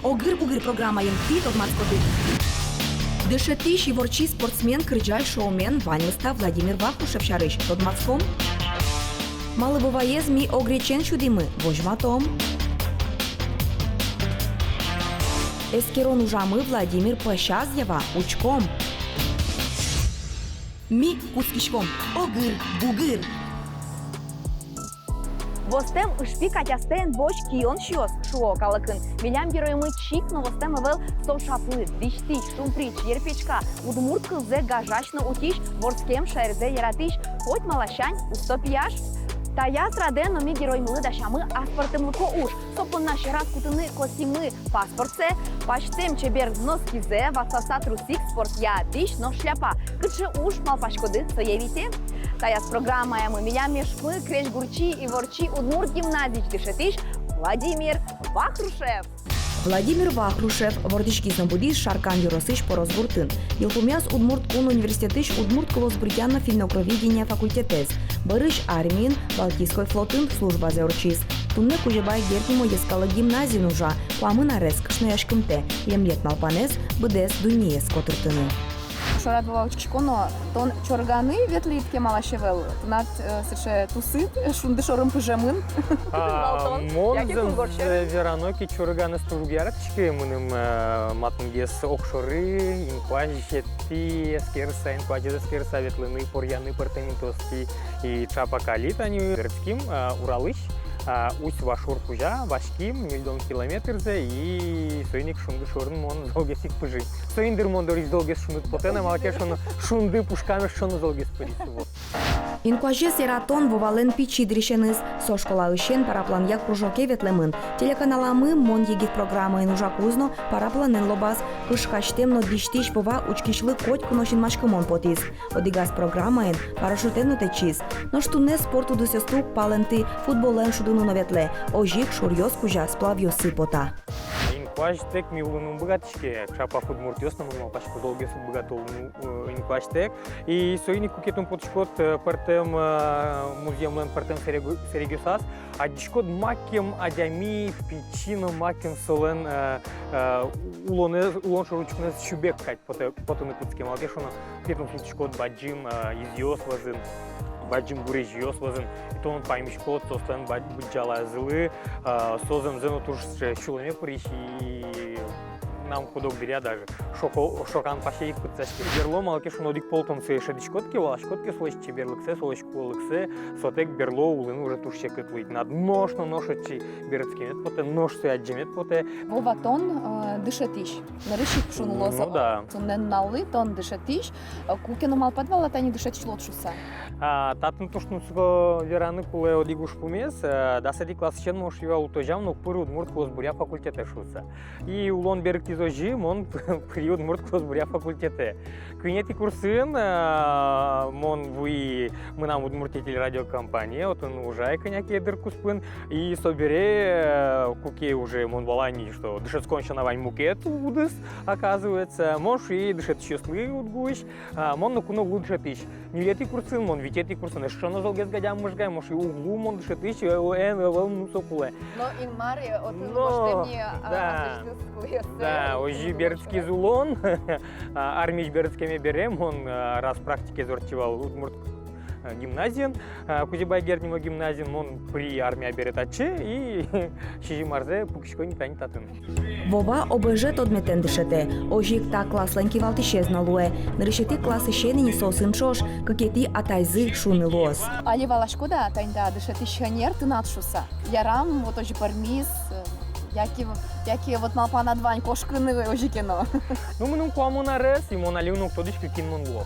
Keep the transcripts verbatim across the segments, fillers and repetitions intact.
«Огыр-бугыр» программаын тӥ тодматскоды: дышетӥсь, иворчи, спортсмен, кырӟась, шоумен, ваньмыз та Владимир Вахрушев сярысь тодматском. Малы Воваез ми огречен сюдӥмы, возьматом. Эскерон ужамы Владимир пӧсяз ява, учком. Ми кутскиськом. Огыр-бугыр. Востэм ыжпи катястэен бӧсь кион сиёз, шуо калыкын. Милям героймы чик но востэм ӧвӧл, со шаплы, дӥсьтӥсь, шумприч, йырпечка, удмурт кылзэ гажась но утись, вордскем шаерзэ яратӥсь, коть мар ласянь усто пияш. Таяз радэ но ми героймылы дасямы аспӧртэмлыко уж. Со понна сьӧраз кутыны костюмлы паспортсэ, пасьтэм чебер носкизэ, ватсаса трусик, спортъя дӥсь но шляпа. Кыӵе уж малпаськоды, сое витё. Таяз программаямы милям эшмы, крезьгурчи, иворчи, удмурт гимназиысь дышетӥсь Владимир Вахрушев. Владимир Вахрушев вордӥськиз но будӥз Шаркан ёросысь Порос гуртын. Йылпумъяз Удмурт кун университетысь удмурт кылосбуръя но финно-угроведения факультетэз. Бӧрысь армиын, Балтийской флотын службазэ ортчиз. Туннэ Кузебай Герд нимо йӧскалык гимназиын ужа, куамын арес кышнояськымтэ, лемъет малпанэз — быдэс дуннеез котыртыны. Шорад, Вова, учкисько но, тон Чорыганы ветлӥд, кемалась ӧвӧл. Тынад, э, сыӵе тусыд, э, «Шунды шорын» пыжемын. А, валтон, мон яке зэм-, кунгож сьӧрын. Зэм верано ке, Чорыганэз туж уг яратӥськы, мыным, э, матынгес огшоры, инкуазь ӟеч эскерыса, инкуазез эскерыса ветлыны, поръяны пӧртэм интыостӥ. И ӵапак али тани берытским, э, Уралысь, э, Усть-Вашур кузя, ваським ньыльдон километрзэ, и соин ик «Шунды шорын» мон золгес ик пыжи. Соин, дыр, мон дорысь золгес шуныт потэ на, малы ке шуоно, шунды пушкам эшшо но золгес пыриз, вот. Инкуазез яратон Вовалэн пичи дырысеныз. Со школаысен парапланъя кружоке ветлэмын. Телеканаламы «Мон егит» программаын ужакуз но парапланэн лобаз. Кышкасьтэм но дӥсьтӥсь Вова учкисьлы котьку но синмаськымон потӥз. Одӥгаз программаын парашютэн но тэтчиз. Нош туннэ спорт удысъёсты уг палэнты, футболэн шудыны но ветлэ. Озьы ик шуръёс кузя сплавъёсы пота. Инкуазьтэк ми улыны ум быгатӥське, ӵапак удмуртъёс но, мон малпасько, золгес уг быгато улыны, э, инкуазьтэк. И соин ик, куке тон потӥськод, э, пӧртэм, э, музъемлэн пӧртэм сэрегъ-, сэрегъёсаз, адӟиськод, макем адями пичи но макем солэн, э, э, улонэ-, улон шоры учконэз сюбег кадь потэ, потыны кутске. Малы ке шуоно, куке тон султӥськод бадӟым, э, изъёс вӧзын, бадӟым гурезьёс вӧзын, и тон паймиськод соослэн ба-, быдӟалаезлы, э, со зэмзэ но туж сыӵе сюлэме пырись, и мынам куд-ог дыръя даже шоко-, шокан пасе ик пытсаське. Берло, малы ке шуоно, одӥг пол тон сое шӧдӥськод ке, валаськод ке солэсь чеберлыксэ, солэсь кулэлыксэ, сотэк берло улыны уже туж секыт луиз. Тынад нош но нош отчы берытскемед потэ, нош сое адӟемед потэ. Вова, тон, э, дышетӥсь. Нырысь ик шуыны луоз. Ну да. Туннэ нуналлы тон дышетӥсь, э, куке но малпад вал-а, тани дышетӥсь луод шуыса? А, татын туж тунсыко вераны кулэ одӥг ужпумез, э, дасэтӥ классысен мон шуи вал, утозям но уг пыры удмурт кылосбуръя факультетэ шуыса. И улон берыктӥз озьы, мон пыри удмурт кылосбуръя факультетэ. Куинетӥ курсын, э, мон вуи «Мынам Удмуртие» телерадиокомпание, отын ужай кӧня ке дыр куспын. И собере, э, куке уже мон валай ни, что дышетскон сяна вань мукет удыс, оказывается. Мон шуи дышетӥсьёслы, УдГУысь, а, мон ноку но уг луы дышетӥсь. Ньылетӥ курсын, мон витетӥ курсын эшшо но золгес гадям мыжгай, мон шуи, уг луы мон дышетӥсь, э, эн, эн, эн, ну, со кулэ. Но Инмар, э, отын... Но, гожтэмын ни, а, да. Аслэсьтыз кулэез. Да, озьы берытскиз улон. А, армиысь берытскеме бере мон, а, раз практикаез ортчи вал удмурт, а, гимназиын, а, Кузебай Герд нимо гимназиын, мон пыри армия бере татчы и сизьым арзэ пукисько ни тани татын. Вова ОБЖ тодметэн дышетэ, озьы ик та класслэн кивалтӥсез но луэ. Нырысетӥ классысен ини соосын ӵош кыкетӥ атайзы шуыны луоз. Али валаськод-а, тани та дышетӥсь ӧнер тынад шуыса? Ярам, вот озьы пӧрмиз, э, яке, яке вот малпанад вань кошкыны озьы ке но? Ну, мыным куамын арес, и мон али но уг тодӥськы, кин мон луо.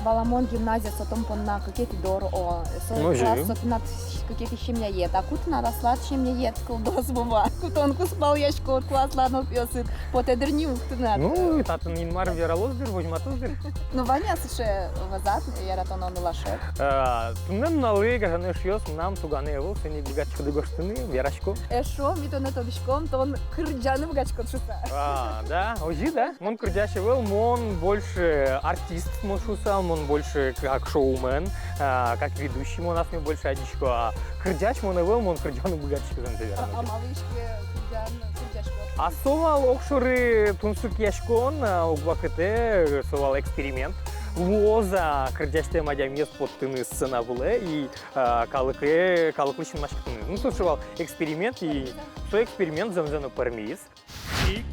Валамон, гимназия со тон понна кыкетӥ дор, о, со... Ну, класс, озьы. Со тынад кыкетӥ семьяед. А ку тынад аслад семьяед кылдоз, Вова? Ку тон кузпалъяськод, ку аслад нылпиосыд? Потэ дыр ни ук тынад. Ну, татын Инмар вералоз дыр, возьматоз дыр. Ну, вань-а сыӵе вӧзад, яратоно нылашед? А, туннэ нуналлы, гажано эшъёс, мынам туганы ӧвӧл, соин ик быгатӥськоды гожтыны, верасько. Эшшо ми тонэ тодӥськом, тон кырӟаны быгатӥськод шуыса. А, да? Озьы, да? Мон кырӟась ӧвӧл, мон больше артист, мон шуысал, мон больше как шоумен, а, как ведущий мон асме больше адӟисько, а кырӟась мон ӧвӧл, мон кырӟаны быгатӥсько, зэмзэ верано. А, а малы ишке кырӟан, кырӟаськод? А со вал огшоры тунсыкъяськон, а, уг вакытэ, со вал эксперимент. Луоз-а кырӟасьтэм адямиез поттыны сцена вылэ и, а, калыклы, калыклы синмаськытыны. Ну, со вал эксперимент, и со эксперимент зэмзэ но пӧрмиз.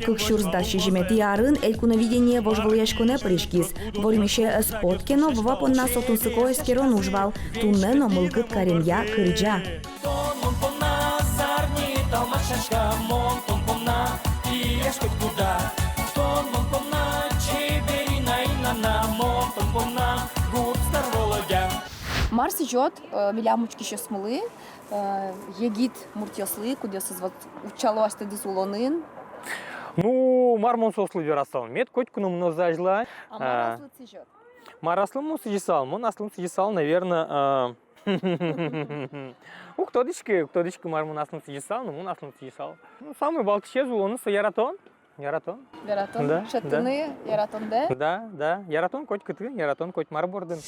Кык сюрс дас сизьыметӥ арын «Элькуновидение» вожвылъяськонэ пыриськиз. Вормисе ӧз поты ке но, Вова понна со тунсыко эскерон уж вал. Туннэ но мылкыд каремъя, кырӟа. Тон мон понна зарни талмашаська, мон тон понна пияш котькуда. Тон мон понна чеберина, инана, мон тон понна гурт стар Володя. Мар сӥзёд, э, милям учкисьёсмылы, э, егит муртъёслы, кудъёсыз вот утчало асьтэдыз улонын? Ну, мар мон соослы верасал? Мед котьку но мыноз азьлань. А мар, а, аслыд сӥзёд? Мар аслым мон сӥзьысал? Мон аслым сӥзьысал, наверно, а, уг тодӥськы, уг тодӥськы, мар мон аслым сӥзьысал, но мон аслым сӥзьысал. Ну, самой валтӥсез улонын со яратон. Яратон. Яратон. Да, шедьтыны, да. Яратон, да? Да, да. Яратон котькытын, яратон котьмар бордын.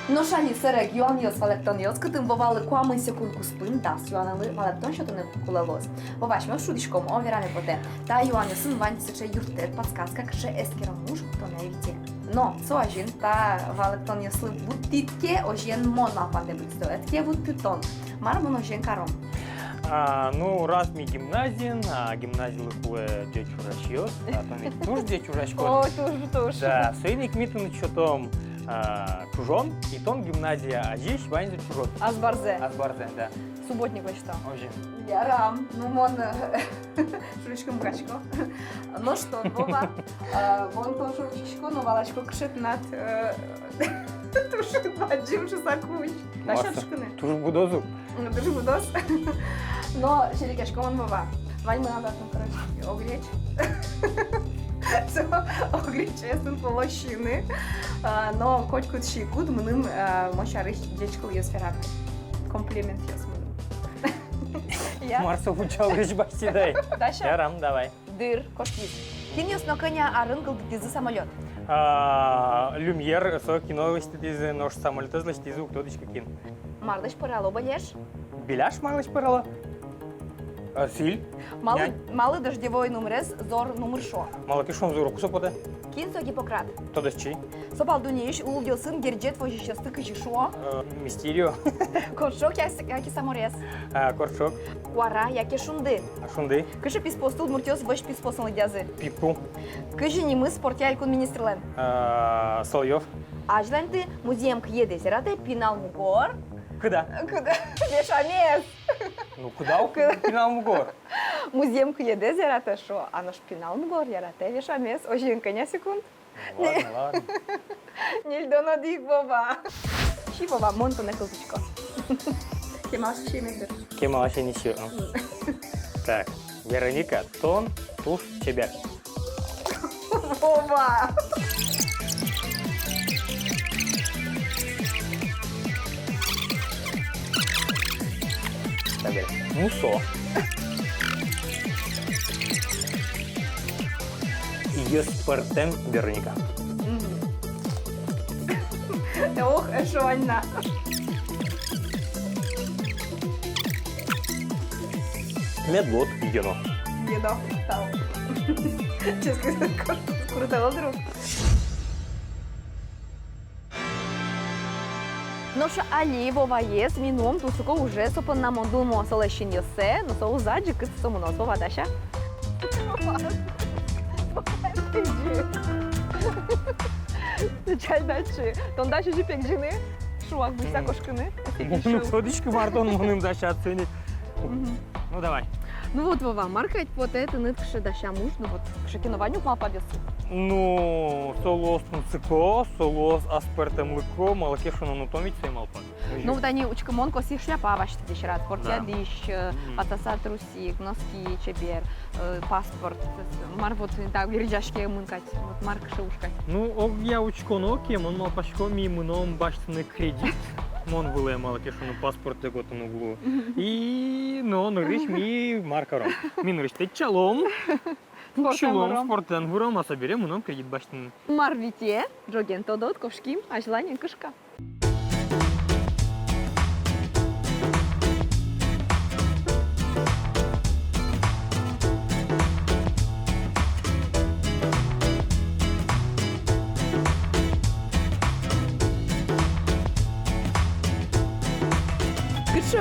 Нош али сэрег юанъёс, валэктонъёс, кытын Вовалы куамын секунд куспын дас юанлы валэктон сётыны кулэ луоз. Вова, асьмеос шудӥськом, о, вераме потэ. Та юанъёсын вань сыӵе юрттэт, подсказка, кыӵе эскерон уж тонэ вите. Но со азьын та валэктонъёслы вуттӥд ке, озьыен мон малпандэ быдэстӥсько, ӧд ке вутты тон. Мар мон озьыен каром? А, ну, раз ми гимназиын, а гимназилы кулэ ӟеч ужасьёс, а то ми туж ӟеч ужаськом. О, туж, туж. Да, соин ик ми тыныд сётом, а, чужон, и тон гимназия азьысь ваньзэ чужод. Азбарзэ. Азбарзэ, да. Субботник лэсьто. Озьы. Ярам, ну, мон, э, шудӥськыны быгатӥсько. Ну что, Вова, э, мон тон шоры учкисько но валасько, кыӵе тынад, э, туж бадӟым шуса кузь. Дась-а шудӥськыны? Туж будоз ук. Ну, туж будоз. Но серекъясько мон, Вова. Вань мынам татын, короче, огреч. Со огречез тон поло сиыны. А, но котькуд сиыкуд мыным, а, мон сярысь ӟеч кылъёс верад. Комплиментъёс мыным. Я. Мар со вуттэ огреч басьтӥд ай? Дась-а? Ярам, давай. Дыр, кошкиз. Кинъёс но кӧня арын кылдытӥзы самолёт? А, Люмьер, со кино лэсьтӥзы, нош самолётэз лэсьтӥзы, уг тодӥськы кин. Марлэсь пӧрало Беляш? Беляш марлэсь пӧрало? А, сӥль. Малы, нянь. Малы дождевой нумырез зор нумыр шуо? Малы ке шуоно, зор уксё потэ. Кин со Гиппократ? Тодосчи. Со пал дуннеысь лулъёсын герӟет возисьёсты кызьы шуо? Э, Мистерио. Коршок яке, яке саморез? А, коршок. Куара яке шунды? А, шунды. Кыӵе писпуосты удмуртъёс вӧсь писпуосын лыдъязы? Пипу. Кызьы нимыз спортъя элькун министрлэн? А, Соловьёв. Азьланьты, музъем кыедэз яратэ пинал мугор. Кыда? Кыда? Вешамез. Ну, кыда ук пинал мугор? Музъем кыедэз яратэ шуо, а нош пинал мугор яратэ вешамез. Озьыен, кӧня секунд? Ладно, ладно. Ньыльдон одӥг, Вова. Сиы, Вова, мон тонэ кылзӥсько. Кемалась сиеме дыр. Кемалась ини сиё. Так, Вероника, тон туж чебер. Вова! Табере. Мусо. Йӧс пӧртэм Вероника. Мгм. Ох, эшшо вань на. Мед луоз йӧно. Йӧно, тау. Честно, круто вал, друг. Нош али Воваез ми нуом тунсыко ужез, со понна мон дунмо солэсь синъёссэ, но со уз адӟы, кытчы со мыноз. Вова, дась-а? Чай дачи. Тон дась-а озьы пегӟыны? Шуак быса кошкыны? Ну, тодӥськы, мар тон мыным дасяд, соин ик. Мгм. Ну, давай. Ну вот, Вова, мар кадь потэ тыныд кыӵе дасям уж, ну вот, кыӵе ке но вань ук малпанъёсыд? Ну, со луоз тунсыко, со луоз аспӧртэмлыко, малы ке шуоно, ну, тон ведь сое малпад. Ну, вот ини учкымон косӥ, шляпа басьтӥд, дасяд, портфель, да, дӥсь, э, мгм, патаса трусик, носки чебер, э, паспорт, э, мар вот, да, герӟаськемын кадь, вот мар кыӵе уж кадь. Ну, огъя учконо ке, мон малпасько, ми мыном басьтыны кредит, мон вылэ, малы ке шуоно, паспорт Портэ готын уг лу. И, но, нырысь ми мар каром? Ми нырысь тэтчалом. Пуксьылом, спортэн выром, а собере мыном кредит басьтыны. Мар вите, ӝоген тодод, кошким азьлань эн кышка.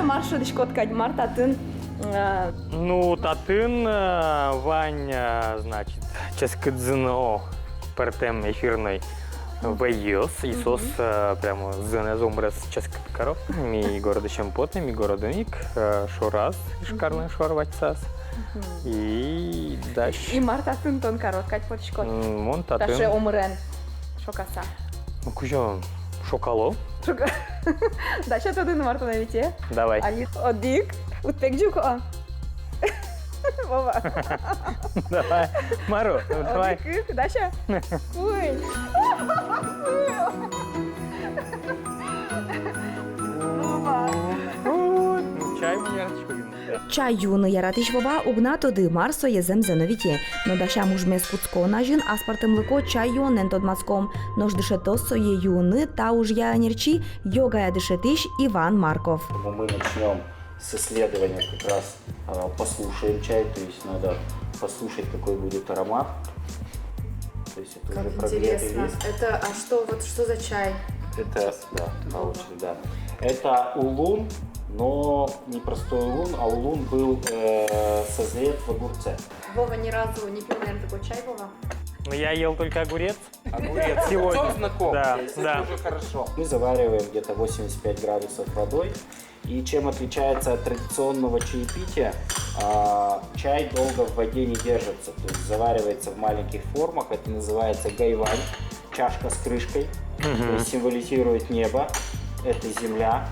Мар шӧдӥськод кадь, мар татын, э, Ну, татын, э, вань, э, значит, ческыт зын но пӧртэм эфирной вӧйёс, и соос, э, прямо зынэз омырез ческыт каро. Ми городысен потэ, ми городын ик, э, шораз, Ижкарлэн шор вадьсаз. И дась. И мар татын тон карод кадь, потӥськод? М, мон татын. Таӵе омырен шокаса. Ну, кызьы шокало. Шока-, дась-а тодыны, мар тонэ витё? Давай. Али одӥг, уд пегӟуко. Вова. Давай. Мару, давай. Одӥг, кык, дась-а? Уй. Вова. Уй. Ну, чай мон яратӥсько юыны. Чай юыны яратӥсь Вова уг на тоды, мар сое зэмзэ но витё. Но дасям ужмес кутскон азьын аспӧртэмлыко чай юонэн тодматском. Нош дышетоз сое юыны та ужъя ӧнерчи, йогая дышетӥсь Иван Марков. Мы начнём с исследования, как раз, а, послушаем чай, то есть надо послушать, какой будет аромат. То есть это уже прогретый лист. Как интересно. Это, а что, вот что за чай? Это, да, по очереди, да. Это улун, но не простой улун, а улун был, э, созрет в огурце. Вова ни разу не пил, наверное, такой чай, Вова? Ну, я ел только огурец. Огурец. Сегодня. Всё знаком. Да, да. То есть это уже хорошо. Мы завариваем где-то восемьдесят пять градусов водой. И чем отличается от традиционного чаепития? А, чай долго в воде не держится, то есть заваривается в маленьких формах. Это называется гайвань, чашка с крышкой. То есть символизирует небо, это земля.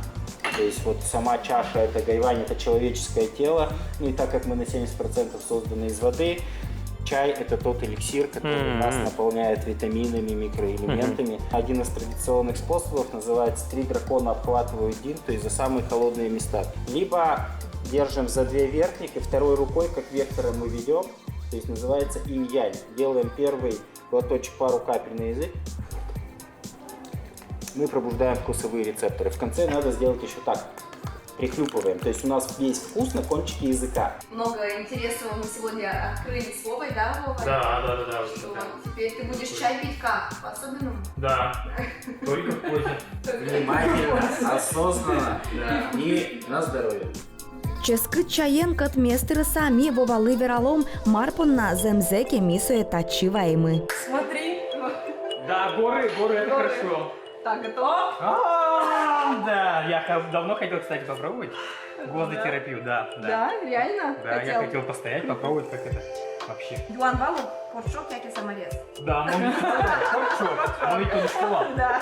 То есть вот сама чаша, это гайвань, это человеческое тело. Ну и так как мы на семьдесят процентов созданы из воды, чай — это тот эликсир, который нас наполняет витаминами, микроэлементами. Один из традиционных способов называется «Три дракона обхватывают Дин», то есть за самые холодные места. Либо держим за две верхних и второй рукой, как вектором мы ведём, то есть называется инь-янь. Делаем первый глоточек, пару капель на язык. Мы пробуждаем вкусовые рецепторы. В конце надо сделать ещё так. Прихлюпываем. То есть у нас весь вкус на кончике языка. Много интересного мы сегодня открыли с Вовой, да, Вова? Да, да, да, да, вот. Что это. Теперь ты будешь чай пить как? По-особенному? Да. Только в позе. Только в позе. Внимательно, осознанно, да, и на здоровье. Ческыт чаен кӧтмес тырыса, ми Вовалы вералом, мар понна зэмзэ ке ми сое татчы ваимы. Смотри. Да, горы, горы, это хорошо. Так, готов? А, да, я ха-, давно хотел, кстати, попробовать гвоздотерапию, да, да. Да, реально? Да, я хотел постоять, попробовать, как это вообще. Юан вал-а, корчок яке саморез? Да, мон ведь корчок, мон ведь корчок. Да.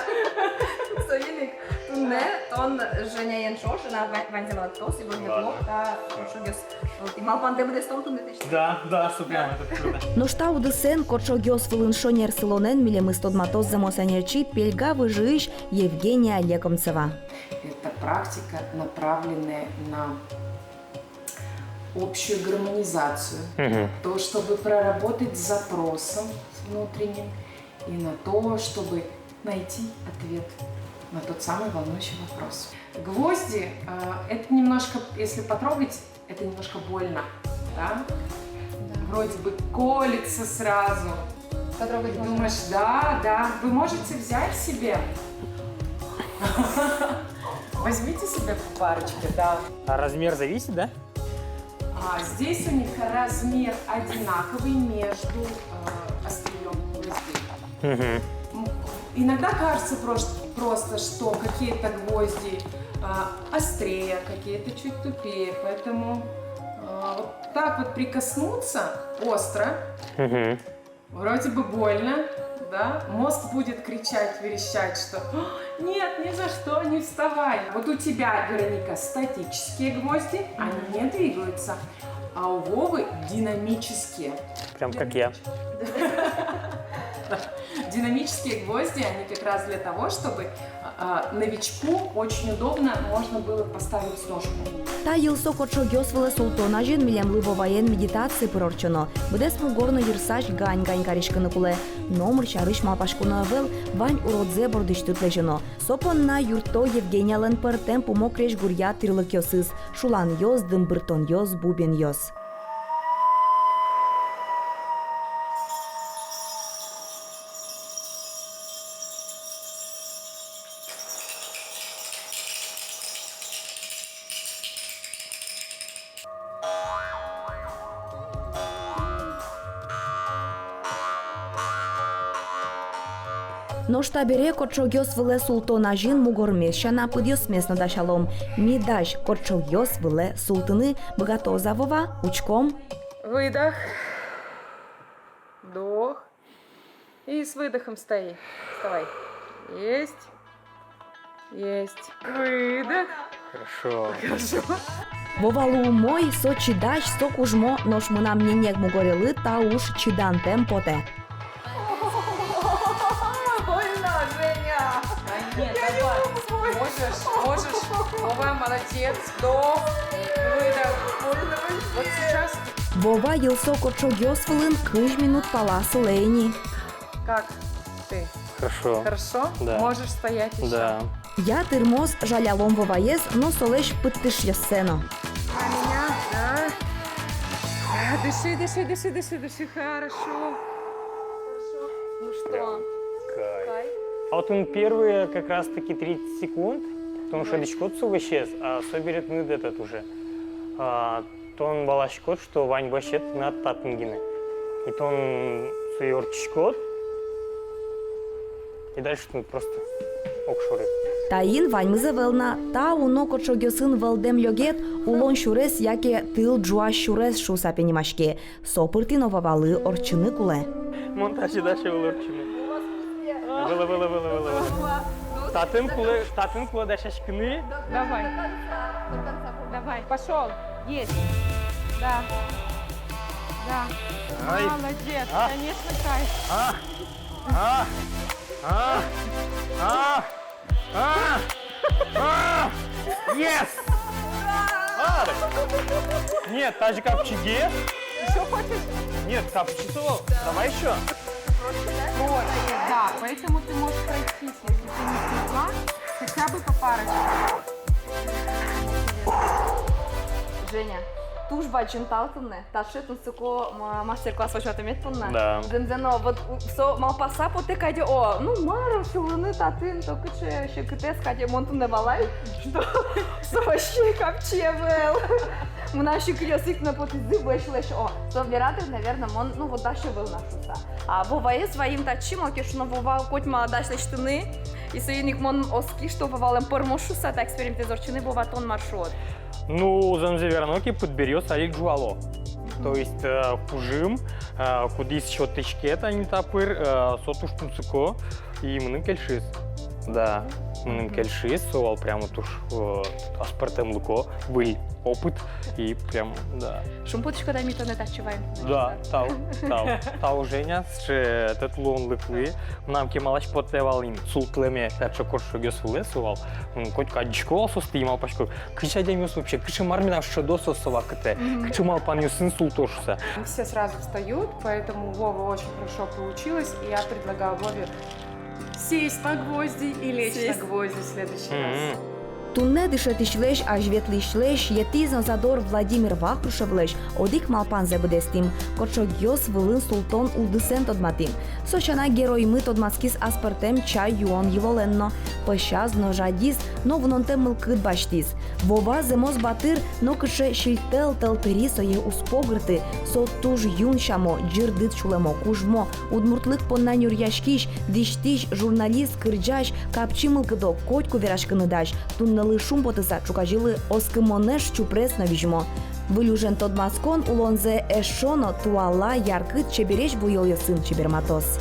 Соин ик туннэ тон Женяен ӵош, Женя ва-, ваньзэ валэктоз, и ваньзэ валэктоз, да, корчогъёс. Вот, и малпандэм дес тон туннэ тӥни. Да, да, супер, это круто. Нош та удысэн, корчогъёс вылын шонер сылонэн, милемыз тодматоз зэмос ӧнерчи, Пельга выжыысь Евгения Лекомцева. Это практика, направленная на общую гармонизацию, то, чтобы проработать с запросом внутренним, и на то, чтобы найти ответ на тот самый волнующий вопрос. Гвозди, э, это немножко, если потрогать, это немножко больно, да? Да. Вроде бы колется сразу. Потрогать можно? Думаешь, да, да. Вы можете взять себе. Возьмите себе по парочке, да. А размер зависит, да? А, здесь у них размер одинаковый между, э, остриём гвоздей. Мгм. М, иногда кажется просто, просто, что какие-то гвозди, а, острее, какие-то чуть тупее, поэтому, а, вот так вот прикоснуться остро. Мгм. Вроде бы больно, да? Мозг будет кричать, верещать, что: «О, нет, ни за что, не вставай». Вот у тебя, Вероника, статические гвозди, они не двигаются, а у Вовы динамические. Прям как я. Динамические гвозди, они как раз для того, чтобы А, новичку очень удобно, можно было поставить ножку. Та йылсо корчогъёс вылэ султон азьын милемлы Воваен медитацие пыр ортчоно. Быдэс мугор но йырсазь гань-гань кариськыны кулэ. Номыр сярысь малпаськоно ӧвӧл, вань уродзэ бордысьтыд лэзёно. Со понна юртто Евгениялэн пӧртэм пумо крезьгуръя тӥрлыкъёсыз: шуланъёс, дымбыртонъёс, бубенъёс. Нош табере кортчогъёс вылэ султон азьын мугормес сяна пыдъёсмес но дасялом. Ми дась кортчогъёс вылэ султыны. Быгатоз-а, Вова? Учком. Выдох. Вдох. И с выдохом стои. Вставай. Есть. Есть. Выдох. Хорошо. Хорошо. Вовалы умой, со чидась, со кужмо, нош мынам ненег мугорелы та уж чидантэм потэ. Больно, Женя. Ай, нет, давай. Можешь, можешь. Вова, молодец. Вдох, выдох. Больно, Женя. Вот сейчас. Вова йылсо кортчогъёс вылын кызь минут пала сылэ ини. Как ты? Хорошо. Хорошо? Да. Можешь стоять ещё. Да. Я тырмоз, жалялом Воваез, но солэсь пыдтышъёссэ но. А меня, да. Дыши, дыши, дыши, дыши, дыши, хорошо. Хорошо. Ну что? Прям кайф. Кайф. А вот он первые как раз-таки тридцать секунд, потому что дышкод со вӧсез, а собере тыныд этот уже. А, тон валаськод, что вань вӧсед тынад татын гинэ. И тон сое ортчиськод, и дальше тыныд просто огшоры. Таин ваньмыз ӧвӧл на, та уно кортчогъёсын вӧлдэм лёгет, улон сюрес яке тыл ӝуась сюрес шуыса пе нимаське. Со пыртӥ но Вовалы ортчыны кулэ. Мон таӵе дась ӧвӧл ортчыны. Вылэ, вылэ, вылэ, вылэ, вылэ. Татын кулэ, татын кулэ дасяськыны. Давай. Давай, пошёл. Есть. Да. Да. Ай. Молодец. А. Конечно, кайф. А. А. А. А. А. Yes! А, так. Нет, та же капчиге. Ещё хочешь? Нет, капчи то. Давай ещё. Вот, да, поэтому ты можешь пройтись, если ты не смогла, хотя бы по парочке. Женя, туж бадӟым тау тыныд. Таӵе тунсыко ма-, мастер-класс возьматэмед понна. Да. Зэмзэ но, вот у-, со малпаса потэ кадь, о, ну, мар сюлмыны татын, то кыӵе секытэз кадь, мон туннэ валай, что со вообще капчи ӧвӧл. Мынам сюлмысь ик но потӥз, зӥб, вӧсь лэсь, о, со верады, наверно, мон, ну, вот дась ӧвӧл на шуыса. А Воваез ваим татчы, малы ке шуоно, Вова котьма дась лэсьтыны, и соин ик мон оски, что Вовалэн пӧрмоз шуыса та экспериментэз ортчыны. Вова, тон мар шуод? Ну, зэмзэ верано ке, пыдберъёс али ик ӝуало. То есть, э, кужым, э, кудӥз сётӥське тани та пыр, э, со туж тунсыко, и мыным кельшиз. Да, мыным кельшиз, со вал прямо туж, э, аспӧртэмлыко, выль опыт, и прям, да. Шумпотӥськод-а, ми тонэ татчы ваим? Да, тау, тау. Тау, Женя, сыӵе тӥляд луонлыклы. Мынам кемалась потэ вал ини султылэме таӵе кортчогъёс вылэ, со вал. Мон котьку адӟисько вал соосты и малпасько, кыӵе адямиос вообще, кыӵе, мар меда шӧдо соос со вакытэ, кыӵе малпанъёсын султо шуыса. Все сразу встают, поэтому у Вовы очень хорошо получилось, и я предлагаю Вове сесть на гвозди и лечь на гвозди в следующий раз. Туннэ дышетӥсьлэсь, азьветлӥсьлэсь, етӥз но задор Владимир Вахрушевлэсь одӥг малпанзэ быдэстӥм, кортчогъёс вылын султон удысэн тодматӥм. Со сяна, героймы тодматскиз аспӧртэм чай юон йылолэн но. Пӧсяз но жадиз, но вунонтэм мылкыд басьтӥз. Вова зэмос батыр, но кыӵе сильтӧл тӧлтыри сое уз погырты. Со туж юн сямо, ӟырдыт сюлэмо, кужмо, удмуртлык понна нюръяськись, дӥсьтӥсь, журналист, кырӟась, капчи мылкыдо, котьку вераськыны дась, туннэлы шумпотыса ӵуказьылы оскымонэз чупрес но визьмо. Выль ужен тодматскон улонзэ эшшо но туала, яркыт, чебересь буёлъёсын чеберматоз.